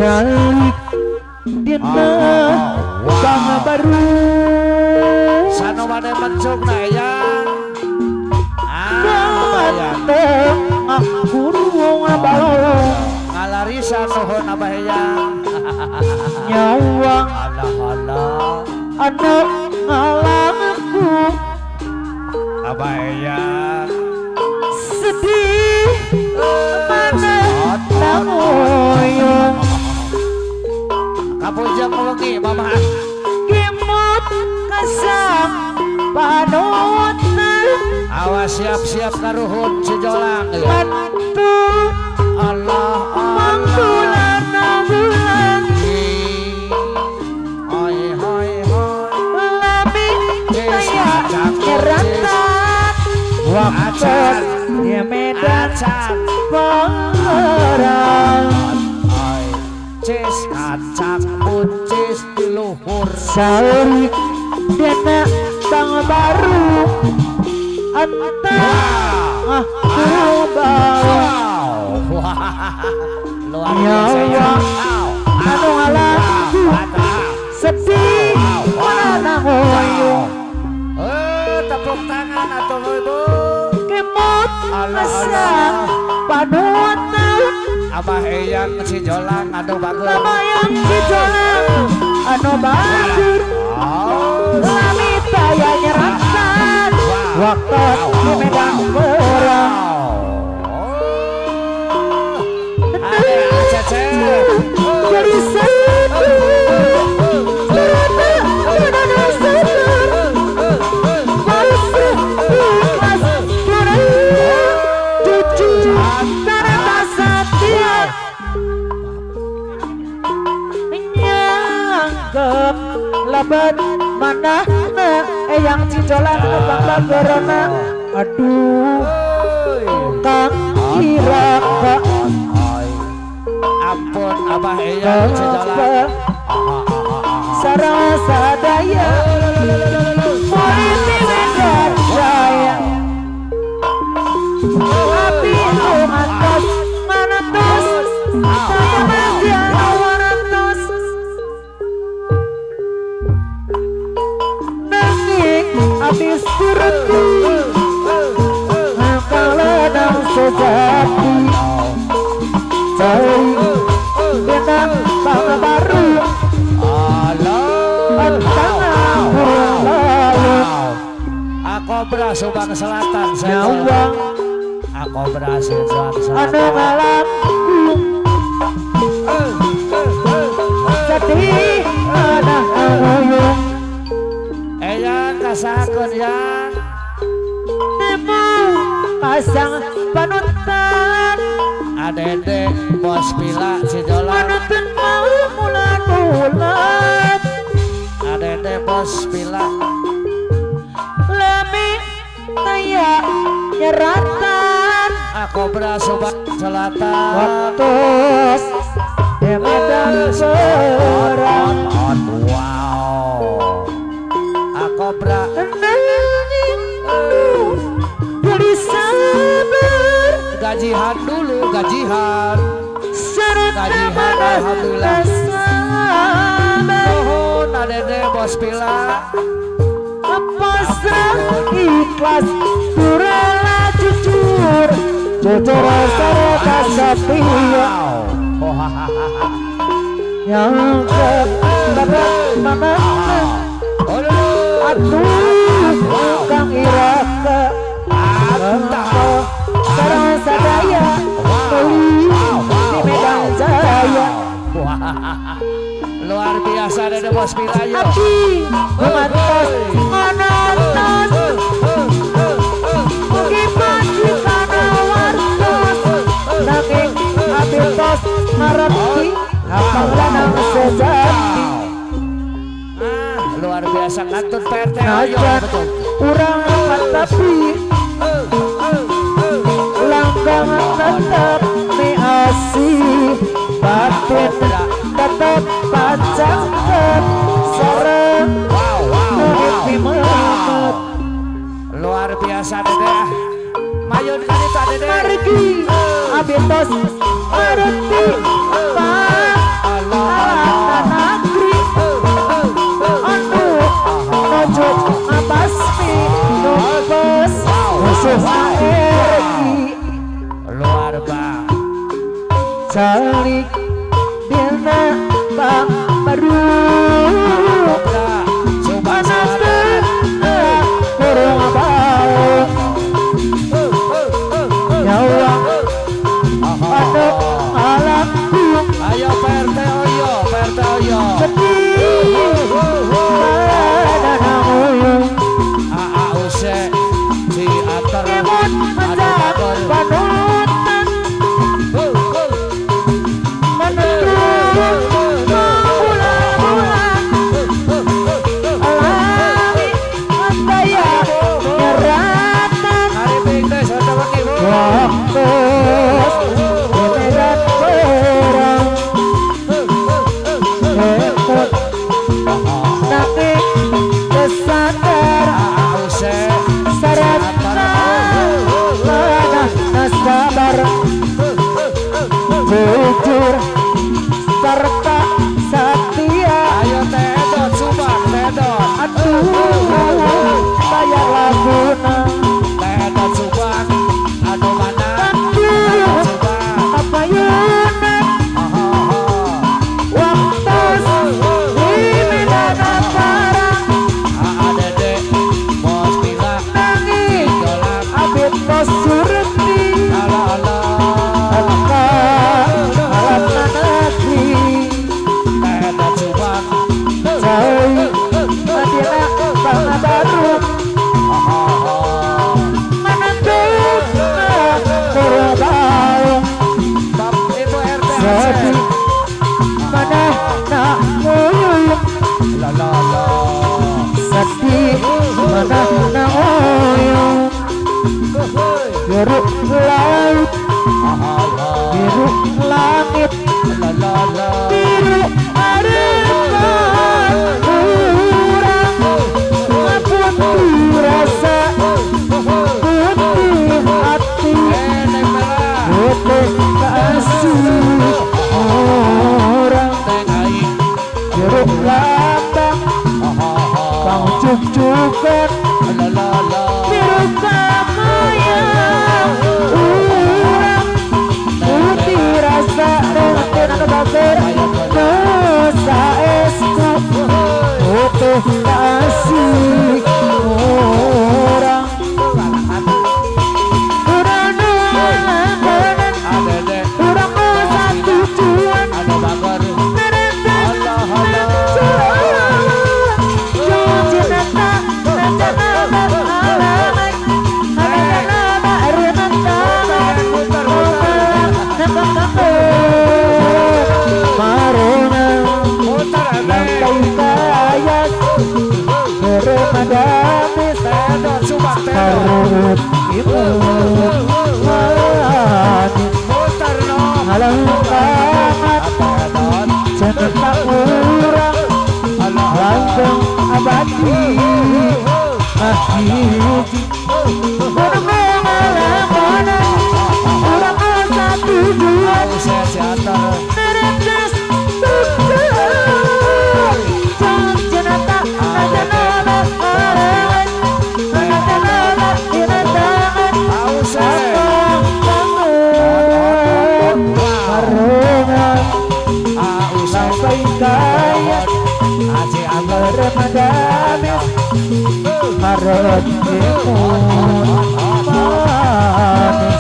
Calik dina bang baru sanu mane mencung na eyang ganteng kurung balong ngalarisan nuhun abah eyang nyawang alah alah anu ngalangku abah eyang sedih mana tangoyong kapujang wengi mama kimut kasang panutan awas siap-siap karuhun Cijolang ya. Mantu Allah mangbulan bulan hoi hoi hoi lami taya nyeratan waktu di medan perang cis kacang buncis di luhur sauri dena bang baru antah luar biasa ya anu ngalamku sedih mana hoyong tepuk tangan atuh ibu kemot asam panutan abah eyang Cijolang anu bagus abah eyang Cijolang anu bagus lami taya nyeratan waktu di medan perang jadi satu lebet mana eyang Cijolang bang bagerona aduh kang iraka ampun abah eyang Cijolang sareng sadaya murid medan jaya api ngantos mantos saya masih warantos nanging abis turuti kalanang sejati cari benang bang baru Akobra Subang Selatan nyawang Akobra Subang Selatan anu ngalamku sedih anak nguyung eyang kasakeun yang nemu pasang panutan adede bos pila Cijolang panutan mau mulan-mulan adede bos pila lami taya nyeratan Akobra Subang Selatan waktu di medan perang wow Akobra beli sabar gajihan dulu gajihan gajihan alhamdulillah nuhun adede bos pila pasrah ikhlas turela jujur jujur serta setia yang keberat mana atuh kang iraka sareng sadaya tuli di medan jaya luar biasa dede bos pila yo abdi mantos manantos mugi pancikana wartos nanging abdi tos ngarepti panglanang sejati luar biasa kantun PRT najan urang tapi langgang tetep miasi batin tetep pacangkeun sareng wow. Luar biasa dede mayun kali tak dede margi abdi tos ngarepti. Calik dina bang baru kurang nyawa anu alamku. Ayo PRT oyo, PRT oyo. Sedih mana uyung AA Use Ciater ngemut menjak panutan menentu mula-mula alami andaya nyeratan waktu medan perang ngemut nanti kesadar sarana lanah sabar jujur serta setia. Ayo Tedot Subang, Tedot. Aduh bayar laguna Tedot Subang anu mana aduh apa yuna waktu di medan perang Aa Dede Bos Pila nangis abid bos surti ala ala alam negeri Tedot Subang jauh Madinah bang baru menentu kurang Bab itu RT sedih mana nak nguyung la la la sedih mana nak nguyung biru laut biru langit la la la biru harapan urang ngapun rasa putih hati Neng Merah putih kasih orang Neng Aing biru lambang bang cucukan la la la biru kamayang urang putih rasa rente bager dosa esku putih kasih orang urang nulakonan Adede urang satu tujuan anu bagor neretan Allah Allah muter Neng Tedot Subang Tedot muter no Cinta Allah langgeng abadi hiji urang ngalamonan urang asa tujuan Use Ciater neretes tujuan jenata najanala arangan najanala dinatangan Ause abang bangun barengan Ause sampai kaya Aji Angger bermadamis marot imut manis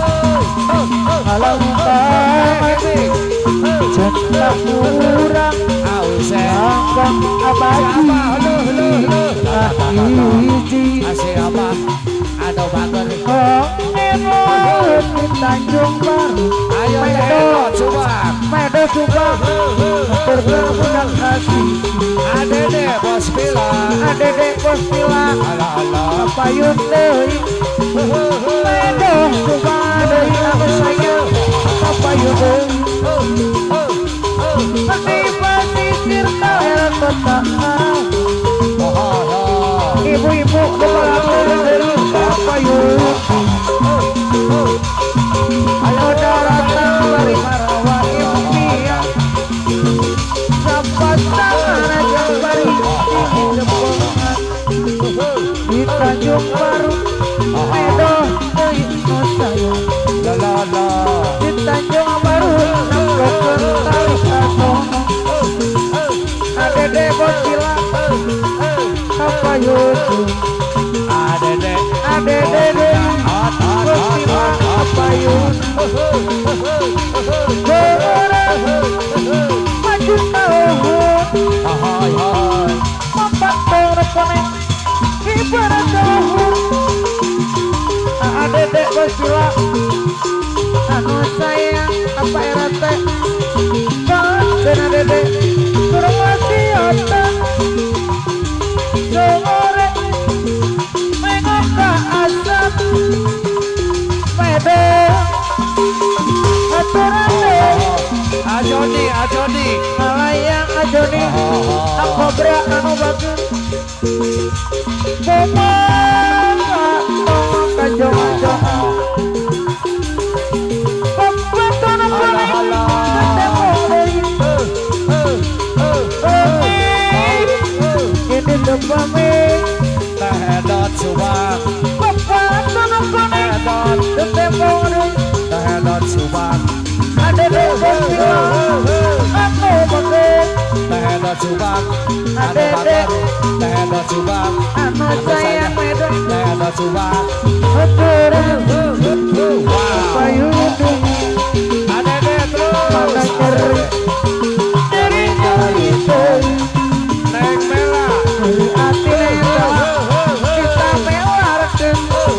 alam taman cinta urang Ause langgeng abadi hiji Siapa anu bagor ngemut di Tanjung Baru Ayo Tedot Subang Medo Subang bergabung kasih Adede Bos Pila Adede Bos Pila Allah Allah payun deui Medo Subang deui aku sayang payun deui di pesisir tahel kota ibu-ibu kepala deui payun ayo daratan bari marawa impian sapat tangan bari depongan di Tanjung Baru Medo deui nu sayang La la la Kapayun Adede Adede Gosila Kapayun Maju tahun Mampak konek ibarat tahun Adede Gosila anu sayang apa RT dan adede kurang sore mengok ka asap mede aturane Ajoni Ajoni ngalayang Ajoni akobra anu bagus bomong kajong-jong Tehedot Subang Tehedot Subang Adede Gosila anu bagus Tehedot Subang Adede Tehedot Subang anu sayang medan Tehedot Subang aturan payung Adede terus nyeri nyeri Neng Mela hati kita melarkeun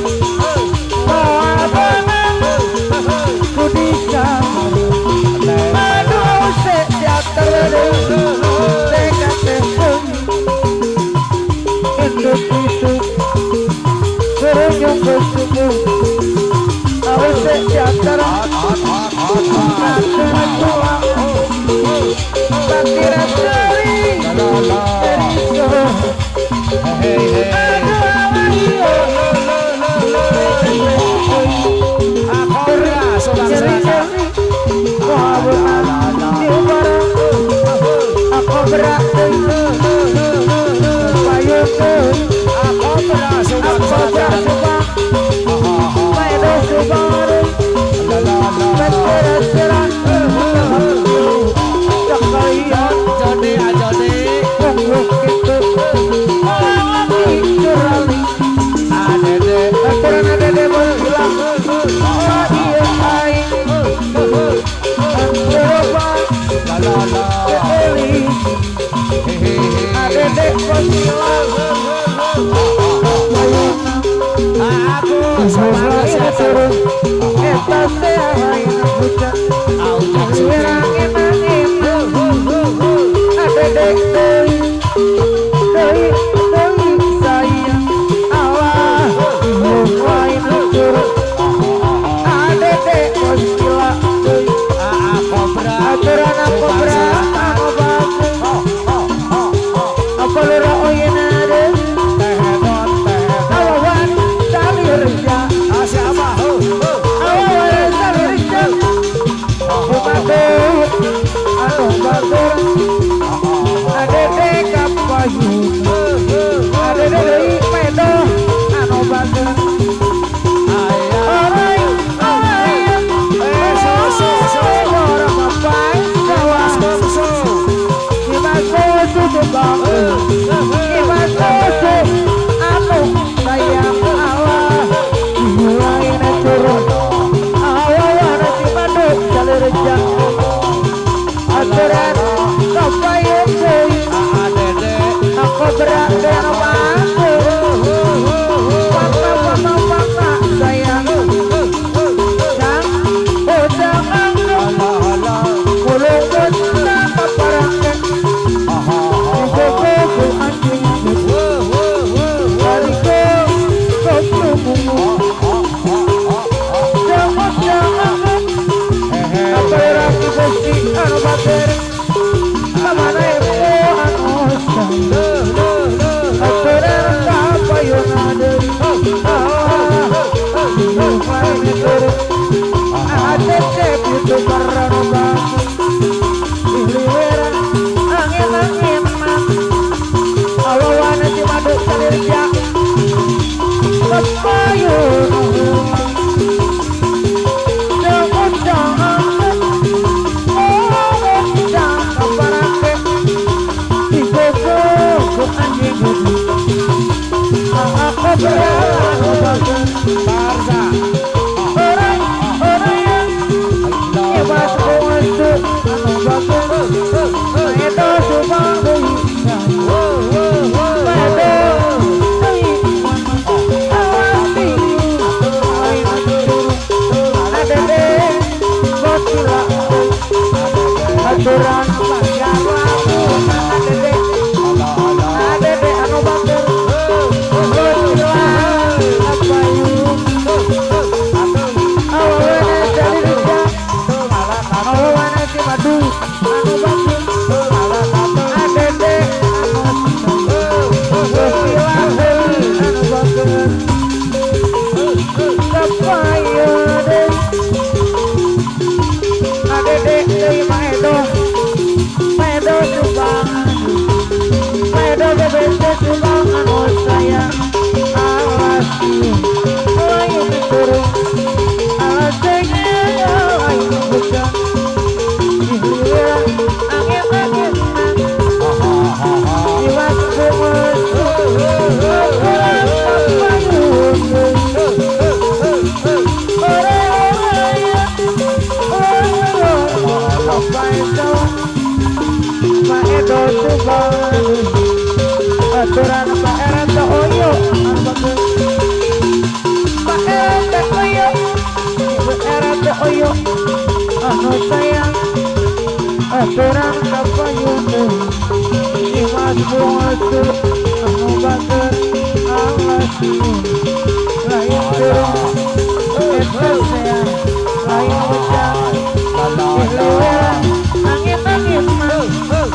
moal kudisa aduh sejahtera teka induk itu senyum bersubuh awas sejahtera Bakira seri Aturan pagarwa adede adede anu bager awewe salirja awewe si madu anu bager adede anu bager kapayu deui adede deui maedo maedo Subang maedo bebete Subang anu sayang awas lain turun alas lain hujan angin angin iwas kumus aturan Pak RT oyo Pak RT oyo Ibu RT oyo anu sayang aturan kapayun Imas bungasu anu bager alas lain turun eta sayang lain hujan angin angin angin angin